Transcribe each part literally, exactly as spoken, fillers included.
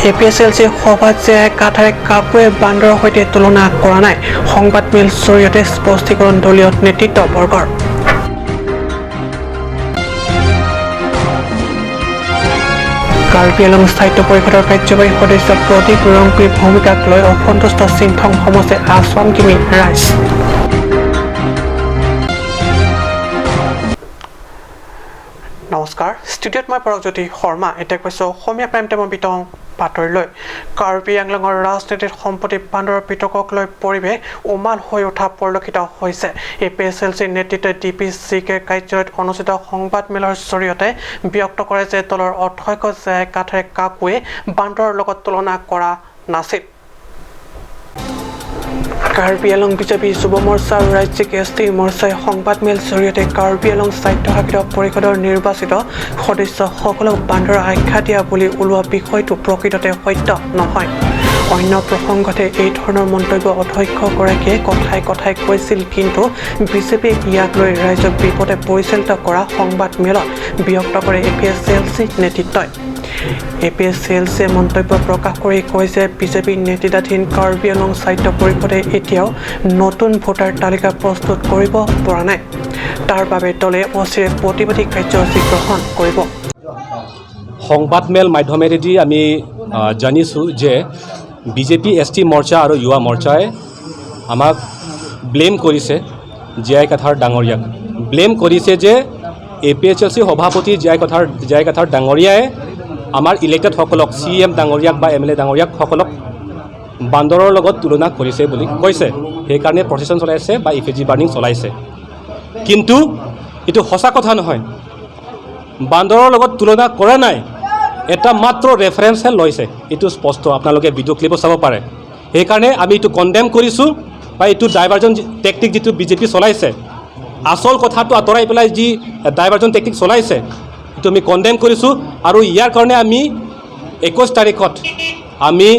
A P H L চি সভাত J I কাথাৰে কাকোৱে বান্দৰৰ সৈতে তুলনা কৰা নাই। সংবাদমেল জৰিয়তে স্পষ্টীকৰণ দলীয় নেতৃত্ববৰ্গৰ। কাৰ্বি আংলং স্বায়ত্ত পৰিষদৰ কাৰ্যবাহী সদস্য প্ৰদীপ ৰংপিৰ ভূমিকাক লৈ অসন্তুষ্ট চিংথং সমষ্টিৰ আছাম কিমি ৰাইজ। নমস্কাৰ, ষ্টুডিঅ'ত মই পৰকজ্যোতি শৰ্মা। এতিয়া কৈছো অসমীয়া প্ৰাইম টাইমৰ বিতং বাতৰিলৈ। কাৰ্বি আংলঙৰ ৰাজনীতিত সম্প্ৰতি বান্দৰৰ বিতৰ্কক লৈ পৰিৱেশ উমাল হৈ উঠা পৰিলক্ষিত হৈছে। এ পি এইচ এল চি নেতৃত্বই ডি পি চি কে কাৰ্যালয়ত অনুষ্ঠিত সংবাদমেলৰ জৰিয়তে ব্যক্ত কৰে যে দলৰ অধ্যক্ষ জে আই কাথাৰে কাকোৱে বান্দৰৰ লগত তুলনা কৰা নাছিল। কাৰ্বি আংলং বিজেপি যুৱ মৰ্চা আৰু ৰাজ্যিক এছ টি মৰ্চাই সংবাদমেল জৰিয়তে কাৰ্বি আংলং স্বায়ত্তশাসিত পৰিষদৰ নিৰ্বাচিত সদস্যসকলক বান্দৰ আখ্যা দিয়া বুলি ওলোৱা বিষয়টো প্ৰকৃততে সত্য নহয়। অন্য প্ৰসংগতে এই ধৰণৰ মন্তব্য অধ্যক্ষগৰাকীয়ে কথাই কথাই কৈছিল, কিন্তু বিজেপিয়ে ইয়াক লৈ ৰাইজক বিপথে পৰিচালিত কৰা সংবাদমেলত ব্যক্ত কৰে এ পি এইচ এল চি নেতৃত্বই। এ পি এইচ এল চিয়ে মন্তব্য প্ৰকাশ কৰি কয় যে বিজেপি নেতৃত্বাধীন কাৰ্বি আংলং স্বায়ত্ত পৰিষদে এতিয়াও নতুন ভোটাৰ তালিকা প্ৰস্তুত কৰিব পৰা নাই। তাৰ বাবে দলে অচিৰে প্ৰতিবাদী কাৰ্যসূচী গ্ৰহণ কৰিব। সংবাদমেল মাধ্যমেৰেদি আমি, আহ, জানিছোঁ যে বি জে পি এছ টি মৰ্চা আৰু যুৱ মৰ্চাই আমাক ব্লেম কৰিছে জে আই কাথাৰ ডাঙৰীয়াক। ব্লেম কৰিছে যে এ পি এইচ এল চি সভাপতি J I Kathar, J I Kathar ডাঙৰীয়াই আমাৰ ইলেক্টেডসকলক, চি ই এম ডাঙৰীয়াক বা এম এল এ ডাঙৰীয়াকসকলক বান্দৰৰ লগত তুলনা কৰিছে বুলি কৈছে। সেইকাৰণে প্ৰচেছন চলাইছে বা ইফিজি বাৰ্ণিং চলাইছে। কিন্তু এইটো সঁচা কথা নহয়। বান্দৰৰ লগত তুলনা কৰা নাই, এটা মাত্ৰ ৰেফাৰেন্সহে লৈছে। এইটো স্পষ্ট, আপোনালোকে ভিডিঅ' ক্লিপো চাব পাৰে। সেইকাৰণে আমি এইটো কণ্ডেম কৰিছোঁ বা এইটো ডাইভাৰ্জন টেকটিক যিটো বি জে পি চলাইছে, আচল কথাটো আঁতৰাই পেলাই যি ডাইভাৰ্জন টেকটিক চলাইছে, এইটো আমি কণ্ডেম কৰিছোঁ। আৰু ইয়াৰ কাৰণে আমি একৈছ তাৰিখত আমি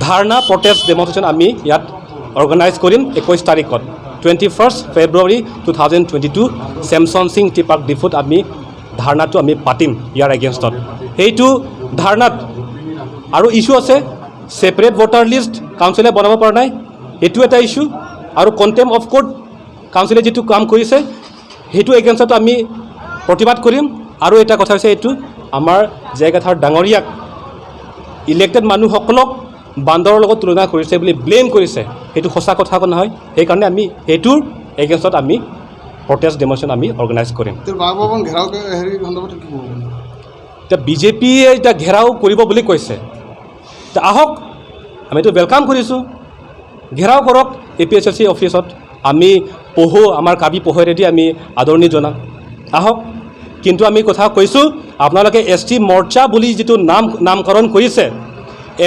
ধৰ্ণা প্ৰটেষ্ট ডেমনষ্ট্ৰেশ্যন আমি ইয়াত অৰ্গেনাইজ কৰিম একৈছ তাৰিখত, twenty first February two thousand twenty two, Semson Singh টি পাৰ্ক ডিফুত আমি ধৰ্ণাটো আমি পাতিম ইয়াৰ এগেইনষ্টত। সেইটো ধৰ্ণাত আৰু ইছ্যু আছে, ছেপাৰেট ভোটাৰ লিষ্ট কাউন্সিলে বনাব পৰা নাই, সেইটো এটা ইছ্যু, আৰু কণ্টেম্প অফ কোৰ্ট কাউন্সিলে যিটো কাম কৰিছে, সেইটো এগেইনষ্টত আমি প্ৰতিবাদ কৰিম। আৰু এটা কথা হৈছে এইটো, আমাৰ জে আই কাথাৰ ডাঙৰীয়াক ইলেক্টেড মানুহসকলক বান্দৰৰ লগত তুলনা কৰিছে বুলি ব্লেম কৰিছে, সেইটো সঁচা কথা নহয়। সেইকাৰণে আমি সেইটোৰ এগেইনষ্টত আমি প্ৰটেষ্ট ডেমনষ্ট্ৰেশ্যন আমি অৰ্গেনাইজ কৰিম। তোৰ বাবু ভৱন ঘেৰাও কে-, হেৰি সন্দৰ্ভত কি ক'ব? এতিয়া বি জে পিয়ে এতিয়া ঘেৰাও কৰিব বুলি কৈছে। এতিয়া আহক, আমিতো ৱেলকাম কৰিছোঁ, ঘেৰাও কৰক এ পি এইচ এল চি অফিচত। আমি পহু, আমাৰ কাৰ্বি পহু এৰেদি আমি আদৰণি জনাম, আহক। কিন্তু আমি কথা কৈছোঁ, আপোনালোকে এছ টি মৰ্চা বুলি যিটো নাম, নামকৰণ কৰিছে,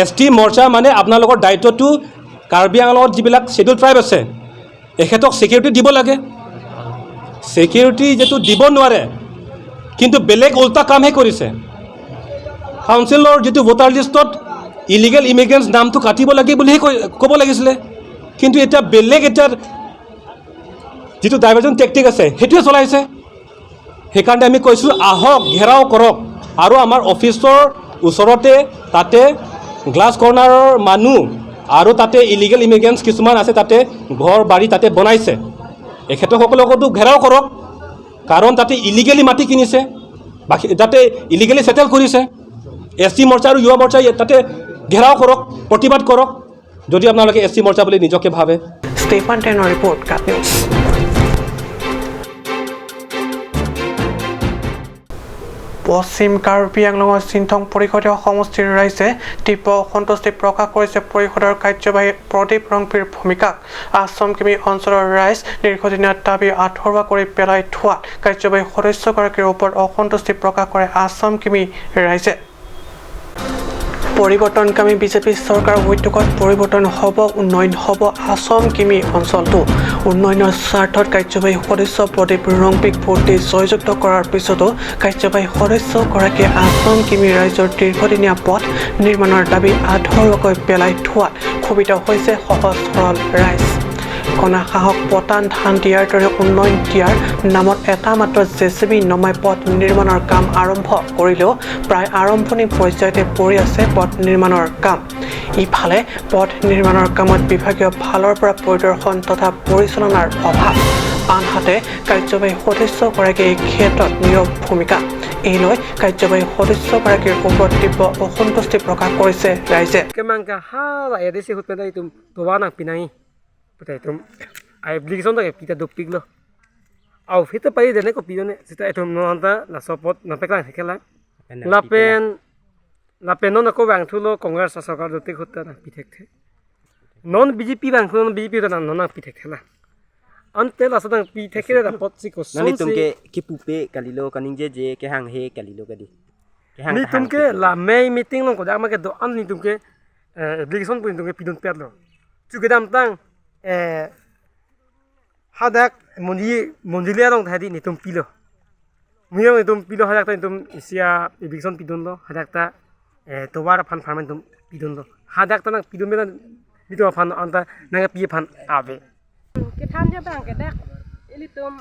এছ টি মৰ্চা মানে আপোনালোকৰ দায়িত্বটো কাৰ্বি আংলঙত যিবিলাক শ্বেডিউল ট্ৰাইব আছে, এখেতক ছিকিউৰিটি দিব লাগে। ছিকিউৰিটি যিটো দিব নোৱাৰে, কিন্তু বেলেগ উল্টা কামহে কৰিছে। কাউন্সিলৰ যিটো ভোটাৰ লিষ্টত ইলিগেল ইমিগ্ৰেণ্টছ নামটো কাটিব লাগে বুলিহে কৈ-, ক'ব লাগিছিলে, কিন্তু এতিয়া বেলেগ এটা যিটো ডাইভাৰ্জন টেকটিক আছে, সেইটোৱে চলাইছে। সেইকাৰণে আমি কৈছোঁ, আহক, ঘেৰাও কৰক। আৰু আমাৰ অফিচৰ ওচৰতে তাতে গ্লাছ কৰ্ণাৰৰ মানুহ আৰু তাতে ইলিগেল ইমিগ্ৰেণ্টছ কিছুমান আছে, তাতে ঘৰ বাৰী তাতে বনাইছে। এখেতসকলকতো ঘেৰাও কৰক, কাৰণ তাতে ইলিগেলি মাটি কিনিছে, বাসী-, তাতে ইলিগেলি ছেটেল কৰিছে। এছ টি মৰ্চা আৰু যুৱ মৰ্চাই তাতে ঘেৰাও কৰক, প্ৰতিবাদ কৰক, যদি আপোনালোকে এছ টি মৰ্চা বুলি নিজকে ভাবে। ষ্টেফান টেনৰ ৰিপৰ্ট, কাট নিউজ। পশ্চিম কাৰ্বি আংলঙৰ চিংথং পৰিষদীয় সমষ্টিৰ ৰাইজে তীব্ৰ অসন্তুষ্টি প্ৰকাশ কৰিছে পৰিষদৰ কাৰ্যবাহী প্ৰদীপ ৰংপিৰ ভূমিকাক। আছাম কিমি অঞ্চলৰ ৰাইজ দীৰ্ঘদিনীয়া দাবী আধৰুৱা কৰি পেলাই থোৱাত কাৰ্যবাহী সদস্যগৰাকীৰ ওপৰত অসন্তুষ্টি প্ৰকাশ কৰে আছাম কিমি ৰাইজে। পৰিৱৰ্তনকামী বিজেপি চৰকাৰৰ উদ্যোগত পৰিৱৰ্তন হ'ব, উন্নয়ন হ'ব আছাম কিমি অঞ্চলটো। উন্নয়নৰ স্বাৰ্থত কাৰ্যবাহী সদস্য প্ৰদীপ ৰংপিক ভোট দি জয়যুক্ত কৰাৰ পিছতো কাৰ্যবাহী সদস্যগৰাকীয়ে আছাম কিমি ৰাইজৰ দীৰ্ঘদিনীয়া পথ নিৰ্মাণৰ দাবী আধৰুৱাকৈ পেলাই থোৱাত ক্ষোভিত হৈছে সহজ সৰল ৰাইজ। অনাসাহক পতান ধান দিয়াৰ দৰে উন্নয়ন দিয়াৰ নামত এটা মাত্ৰ জে চি বি নমাই পথ নিৰ্মাণৰ কাম আৰম্ভ কৰিলেও প্ৰায় আৰম্ভণি পৰ্যায়তে পৰি আছে পথ নিৰ্মাণৰ কাম। ইফালে পথ নিৰ্মাণৰ কামত বিভাগীয় ফালৰ পৰা পৰিদৰ্শন তথা পৰিচালনাৰ অভাৱ। আনহাতে কাৰ্যবাহী সদস্যগৰাকীয়ে এই ক্ষেত্ৰত নীৰৱ ভূমিকা। এই লৈ কাৰ্যবাহী সদস্যগৰাকীৰ ওপৰত তীব্ৰ অসন্তুষ্টি প্ৰকাশ কৰিছে ৰাইজে। Kemang ke hala ya desi hut pen itum tovar nangpi nangji. Pute itum ai application ta ke pita dopik lo. Au hita pai dene ko pidone sita itum non ta la support na peklang hekela. Lapen lapen non ako bang thulo Congress asarkar dotik hut ta nangpi thekthe. Non B J P bang thulo non B J P ta non nangpi thekthe la. Ante laso nangpi thekthe la pot si ko Nang son itum si. Ke kipupe kalilo kaningjeje kehanghe kalilo kadi. Kehang Nitum hang ke pe. La May meeting long kodak ma ke do-an nitum ke eh, application pu nitum ke pidun pet lo. Chu kedamtang eh, hadak monji monji le rong thadi nitum pilo. Miyong nitum pilo hadak ta nitum isi a application pidun lo hadak ta eh, tovar aphan farm nitum pidun lo. Hadak ta nangpidun bela nitum aphan anta nangpi aphan ave. Kethan ja bang ke dak ilitum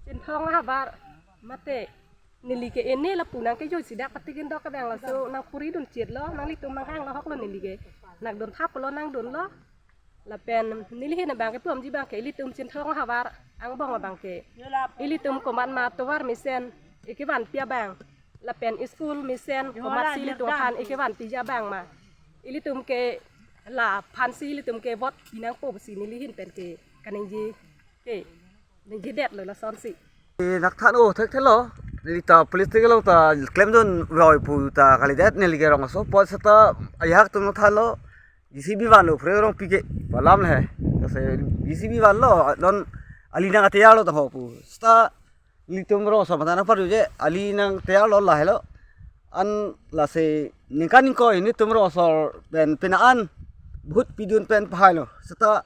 Chinthong havar mate neli ke ene lapu nangkejoi si dak patikin dok ke bang laso nangpuri dun chit lo nanglitum nanghang lo hok lo neli ke nangdun thap lo nangdun lo. Lapen neli hin bang ke puamji bang ke ilitum Chinthong havar angbong bang ke ilitum komat ma tovar mesen ekevanpi abang lapen school mesen komat si ilitum aphan ekevanpi ja bang ma ilitum ke la aphan si ilitum ke vote pinangpo si neli hin pen ke kaningje ke ningjedet lo lason si. Eh, nak than o thekthelo. Neli ta police station along ta klemdun roi pu ta kalidet neli ke rong aso pot seta ajahak atum nangthanlo. J C B vanlo phure rong pike palam le. Kase J C B vanlo non ali nangteyarlo ta ho pu. Seta nelitum rong aso mata nangparju je ali nangteyarlo lahelo. An lasi ningkan ningkoi nelitum rong aso pen pina an vote pidun pen pahailo. Seta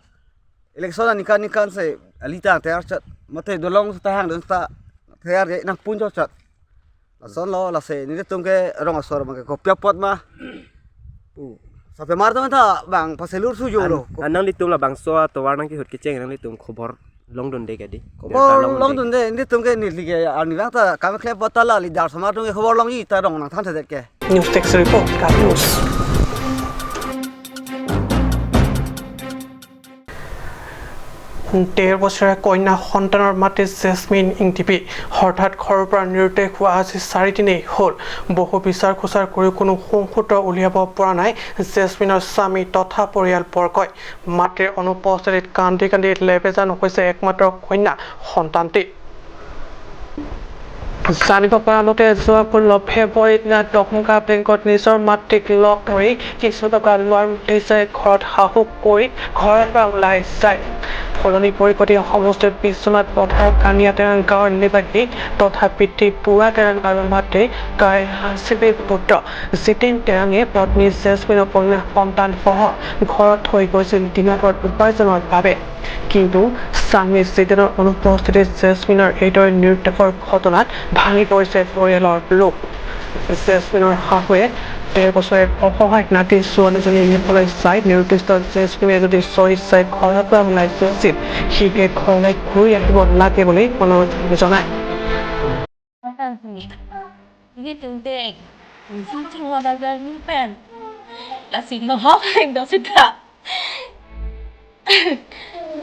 election aningkan ningkan si ali ta teyar chot. Mate dolong seta hangdun seta teyar je nangpun chot chot. Lason lo lasi nelitum ke rong aso bang ke kopi apot ma. Pu. Sape mar tum ta bang paselur sujo lo. An nanglitum labangso atovar nangkehut kecheng nanglitum khobor longdunde kadi. Khobor longdunde nelitum ke neli ke arni bang ta kam kle botala leader asomar atum ke khobor longji ta rong nangthanthedet ke. News Desk Report, Garo News. ডেৰ বছৰীয়া কন্যা সন্তানৰ মাতৃ জেচমিন ইংটিপি হঠাৎ ঘৰৰ পৰা নিৰুদ্দেশ হোৱা আজি চাৰিদিনেই হ'ল। বহু বিচাৰ খোচাৰ কৰিও কোনো সুসূত্ৰ উলিয়াব পৰা নাই জেচমিনৰ স্বামী তথা পৰিয়ালবৰ্গই। মাতৃৰ অনুপস্থিতিত কান্দি কান্দি লেবেজান হৈছে একমাত্ৰ কন্যা সন্তানটি। জানিব পৰা মতে, যোৱা ষোল্ল ফেব্ৰুৱাৰীৰ দিনা দশমুখা বেংকত নিজৰ মাতৃক লগ ধৰি কিছু টকা লোৱাৰ উদ্দেশ্যে ঘৰত শাহুক কৈ ঘৰৰ পৰা ওলাই যায়। ফুলনি পৰিকটীয়া সমষ্টিৰ বিশ্বনাথ পথাৰ কানিয়া তেৰাং গাঁৱৰ নিবাসী তথা পিতৃ বুঢ়া তেৰাং আৰু মাতৃ কাই হাছিবিৰ পুত্ৰ জিতেন তেৰাঙে পত্নী জেচমিনক কন্যা সন্তানসহ ঘৰত থৈ গৈছিল দিনভৰ উপাৰ্জনৰ বাবে। কিন্তু স্বামী জিতেনৰ অনুপস্থিতিত জেচমিনৰ এইদৰে নিৰুদ্দেশৰ ঘটনাত ভাঙি পৰিছে পৰিয়ালৰ লোক। জেচমিনৰ শাহুৱে ডেৰ বছৰীয়া অসহায় নাতি ছোৱালীজনী নিবলৈ চাই নিৰুদ্দেশ জেচমিনে যদি স্বইচ্ছাই ঘৰৰ পৰা ওলাই গৈছিল, শীঘ্ৰে ঘৰলৈ ঘূৰি আহিব লাগে বুলি অনুৰোধ জনায়। Hindi tundeng. Hindi tingwala dahil pen. Kasi nohok ang dosita.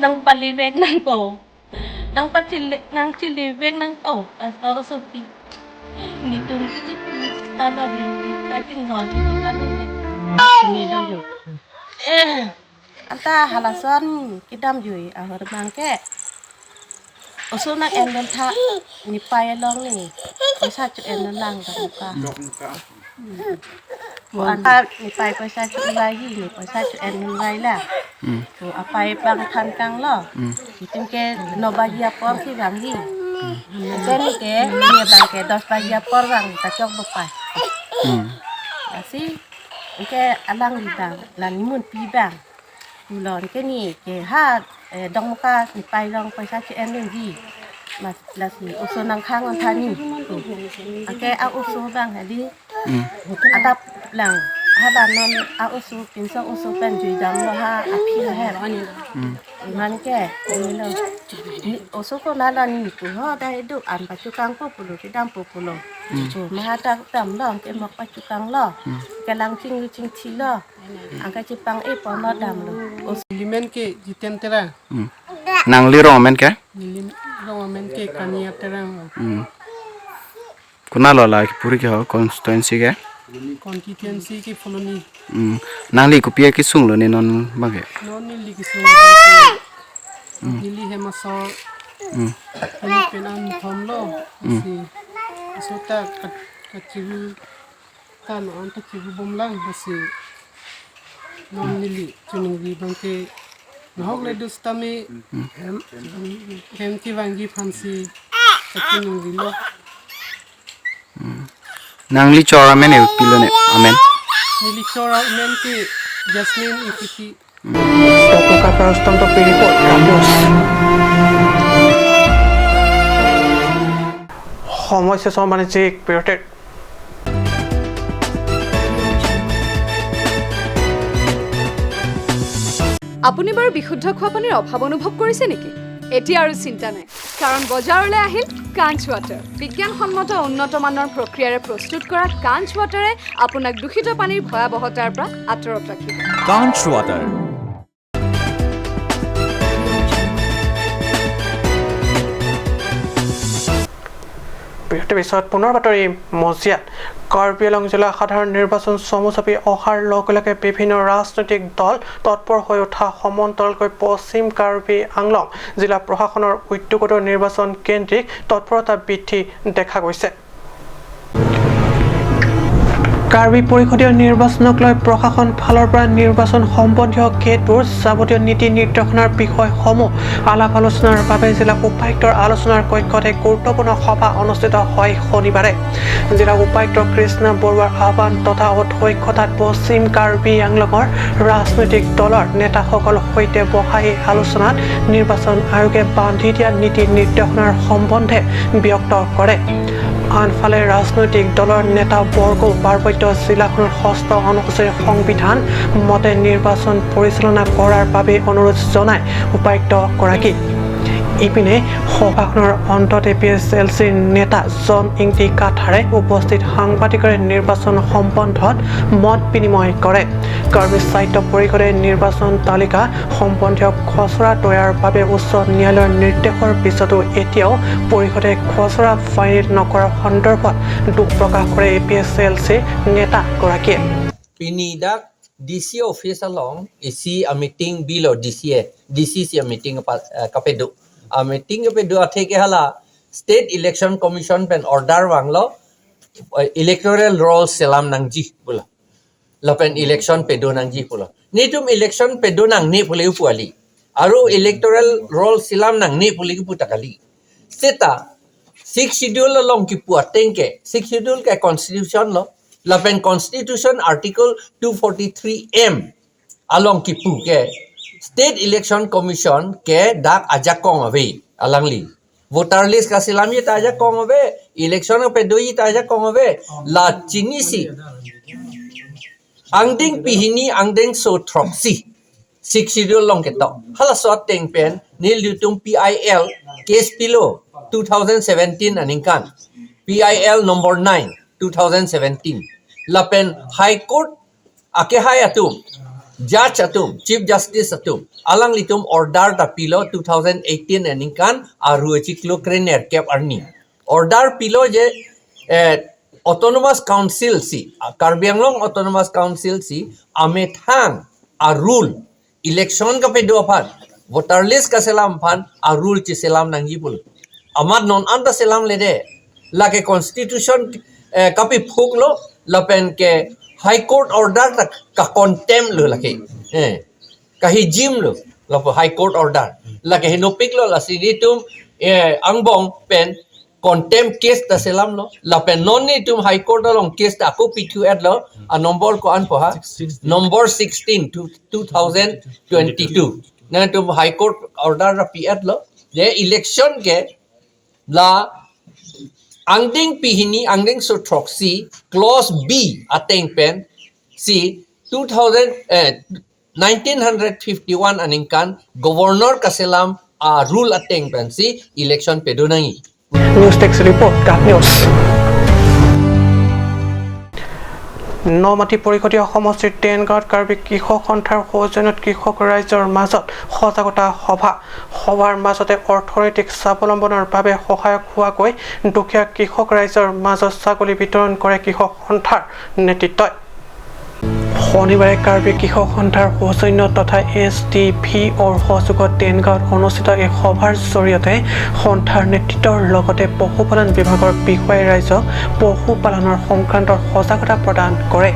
Nang palibeg nang ko. Nang pachili nang chilibeg nang ko. Asal supi. Hindi tundeng. Ano din. Kasi nohok ang dosita. Hindi tundeng. Eh. Anta halason kedamjui ahor bang ke. Oso nang-endun tha nepei along ne. Poisa cho-endun lang dok muka. Dok muka. Hmm. Ko anta nepei poisa cho-endun lagi ne, poisa cho-endun lagi la. Hmm. Ko apei bang than kang lo. Hmm. Itum ke no baji apor si bang hi. Hmm. Ante ne ke, ne bang ke dos baji apor bang kachok bapei. Hmm. Lasi, ke alang li bang, la nemunpi bang. Pulon ke ne ke ha, eh, dong muka nepei along poisa cho-endunji. Mas lasi oso nangkhang on tha ne. Ake a oso bang hadi. Hmm. Adap lang. Hala non a-oso pinso oso pen juidamlo ha aphi he. Hmm. Iman ke, ini lo. Ni oso konat lo ni pu ho dai do an pachukangpo pulo kedampo pulo. Hmm. Cho mahadak damlo ke mok pachukanglo. Hmm. Kelang chinglu chingthilo. Angka chepang-e ponlo damlo. Os- Neli men ke Jiten Terang. Hmm. Nangli rong amen ke? Neli rong amen ke Kania Terang. Hmm. Konat lo la kipu ri ke ho constituency ke? Constituency ke Phuloni. Hmm. Nangli kopi akesung lo ne non abang ke? Non neli kesung abang ke. Hmm. Neli hem asor. Hmm. Neli pen an thomlo. Hmm. Si, so ta kat, kachiru ta non ta chiru bomlang, lasi non neli choningri abang ke nahok le do sitame hem, hem kevangji aphansi kachiningrilo. Nangli chor amen e pilo ne amen? Neli chor amen ke Jasmine Ingti. Tokroka Karustam Tokpi report, Kap News. সময় শেষ হোৱাৰ বাণিজ্যিক বিৰতিৰ। আপুনি বাৰু বিশুদ্ধ খোৱা পানীৰ অভাৱ অনুভৱ কৰিছে নেকি? এতিয়া আৰু চিন্তা নাই, কাৰণ বজাৰলৈ আহিল কাঞ্চ ৱাটাৰ। বিজ্ঞানসন্মত উন্নত মানৰ প্ৰক্ৰিয়াৰে প্ৰস্তুত কৰা কাঞ্চ ৱাটাৰে আপোনাক দূষিত পানীৰ ভয়াৱহতাৰ পৰা আঁতৰত ৰাখিব। কাঞ্চ ৱাটাৰ। বিৰতিৰ পিছত পুনৰ বাতৰি মজিয়াত। কাৰ্বি আংলং জিলা সাধাৰণ নিৰ্বাচন চমু চাপি অহাৰ লগে লগে বিভিন্ন ৰাজনৈতিক দল তৎপৰ হৈ উঠা সমান্তৰালকৈ পশ্চিম কাৰ্বি আংলং জিলা প্ৰশাসনৰ উদ্যোগতো নিৰ্বাচন কেন্দ্ৰিক তৎপৰতা বৃদ্ধি দেখা গৈছে। কাৰ্বি পৰিষদীয় নিৰ্বাচনক লৈ প্ৰশাসন ফালৰ পৰা নিৰ্বাচন সম্বন্ধীয় কেতবোৰ যাৱতীয় নীতি নিৰ্দেশনাৰ বিষয়সমূহ আলাপ আলোচনাৰ বাবে জিলা উপায়ুক্তৰ আলোচনাৰ কক্ষত এক গুৰুত্বপূৰ্ণ সভা অনুষ্ঠিত হয় শনিবাৰে। জিলা উপায়ুক্ত কৃষ্ণা বৰুৱাৰ আহ্বান তথা অধ্যক্ষতাত পশ্চিম কাৰ্বি আংলঙৰ ৰাজনৈতিক দলৰ নেতাসকলৰ সৈতে বহা এই আলোচনাত নিৰ্বাচন আয়োগে বান্ধি দিয়া নীতি নিৰ্দেশনাৰ সম্বন্ধে ব্যক্ত কৰে। আনফালে ৰাজনৈতিক দলৰ নেতাবৰ্গও পাৰ্বত্য জিলাখনৰ ষষ্ঠ অনুসূচীৰ সংবিধান মতে নিৰ্বাচন পৰিচালনা কৰাৰ বাবে অনুৰোধ জনায় উপায়ুক্তগৰাকীক। ইপিনে সভাখনৰ অন্তত এ পি এছ এল চিৰ নেতা জন ইংতি কাথাৰে উপস্থিত সাংবাদিকৰে নিৰ্বাচন সম্বন্ধত মত বিনিময় কৰে। কাৰ্বি সাহিত্য পৰিষদে নিৰ্বাচন তালিকা সম্বন্ধীয় খচৰা তৈয়াৰ বাবে উচ্চ ন্যায়ালয়ৰ নিৰ্দেশৰ পিছতো এতিয়াও পৰিষদে খচৰা ফাইনেল নকৰাৰ সন্দৰ্ভত দুখ প্ৰকাশ কৰে এ পি এছ এল চিৰ নেতাগৰাকীয়ে। Pini dak D C office along isi a meeting bilo D C e, D C si a meeting apa, eh, kapedo. A meeting kapedo atheke hala State Election Commission pen order vanglo, eh, electoral roll selam nangji pulo. Lapen election pedo nangji pulo. Netum election pedo nangne pule upu kali. Aru electoral roll selam nangne pule upu ta kali. Seta Sixth Schedule along kipu ateng ke, Sixth Schedule ke constitution lo. Lapen constitution article two forty-three M along kipu ke State Election Commission ke dak ajakong ave alangli. Voter list kaselamji ta ajakong ave, election kapedoji ta ajakong ave, la chinisi angdeng pihini angdengso throksi Sixth Schedule along ketok. Halaso ateng pen nelitum P I L case pilo two thousand seventeen aningkan. P I L number nine, two thousand seventeen. Lapen High Court akehai atum, judge atum, Chief Justice atum, alanglitum order ta pilo two thousand eighteen aningkan Aru achiklo krenerkep arni. Order pilo je, eh, Autonomous Council si, ah, Karbi Anglong Autonomous Council si amethang a rule, election kapedo aphan, voter list kaselam aphan a rule chiselam nangji pulo. Amat non anta selamledet. Lake constitution, eh, kapephuklo, lapen ke High Court order ta ka contempt lo lake. Eh, kahijim lo, lapu High Court order. Lake henopik lo, lasi netum, eh, angbong pen contempt case ta selamlo. Lapen non netum High Court along case ta ako pithu-etlo. A number ko-an po ha? Number sixteen to two thousand twenty-two. Netum High Court order ta pi-etlo. Je election ke la angdeng pihini angdengso throksi clause B ateng pen si two thousand, eh, nineteen hundred fifty-one aningkan governor kaselam a-rule ateng pensi election pedo nangji. News Desk Report, GAT News. নমাটি পৰিষদীয় সমষ্টিৰ টেনগাঁৱত কাৰ্বি কৃষক সন্থাৰ সৌজন্যত কৃষক ৰাইজৰ মাজত সজাগতা সভা। সভাৰ মাজতে অৰ্থনৈতিক স্বাৱলম্বনৰ বাবে সহায়ক হোৱাকৈ দুখীয়া কৃষক ৰাইজৰ মাজত ছাগলী বিতৰণ কৰে কৃষক সন্থাৰ নেতৃত্বই। শনিবাৰে কাৰ্বি কৃষক সন্থাৰ সৌজন্য তথা এছ ডি ভি অ'ৰ সহযোগত টেনগাঁৱত অনুষ্ঠিত এই সভাৰ জৰিয়তে সন্থাৰ নেতৃত্বৰ লগতে পশুপালন বিভাগৰ বিষয়াই ৰাইজক পশুপালনৰ সংক্ৰান্তত সজাগতা প্ৰদান কৰে।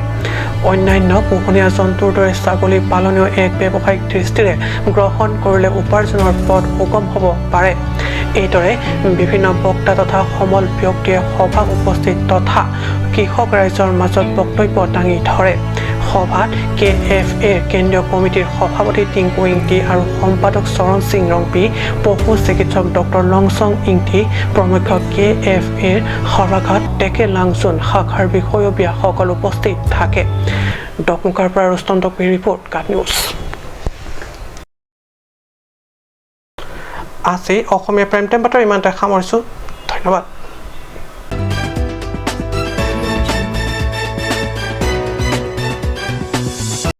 অন্যান্য পোহনীয়া জন্তুৰ দৰে ছাগলী পালনেও এক ব্যৱসায়িক দৃষ্টিৰে গ্ৰহণ কৰিলে উপাৰ্জনৰ পথ সুগম হ'ব পাৰে। এইদৰে বিভিন্ন বক্তা তথা সমল ব্যক্তিয়ে সভাত উপস্থিত তথা কৃষক ৰাইজৰ মাজত বক্তব্য দাঙি ধৰে। সভাত কে এফ এৰ কেন্দ্ৰীয় কমিটিৰ সভাপতি টিংকু ইংতি আৰু সম্পাদক চৰণ সিং ৰংপি, পশু চিকিৎসক ডক্টৰ লংচং ইংতি প্ৰমুখ্য কে এফ এৰ সভাঘাট টেকে লাংচুন শাখাৰ বিষয়ববীয়াসকল উপস্থিত থাকে। ডকমুকাৰ পৰা ৰুস্তম ডকমীৰ ৰিপৰ্ট, গাট নিউজ। আজি অসমীয়া প্ৰাইম টাইম বাতৰি ইমানতে সামৰিছো। ধন্যবাদ।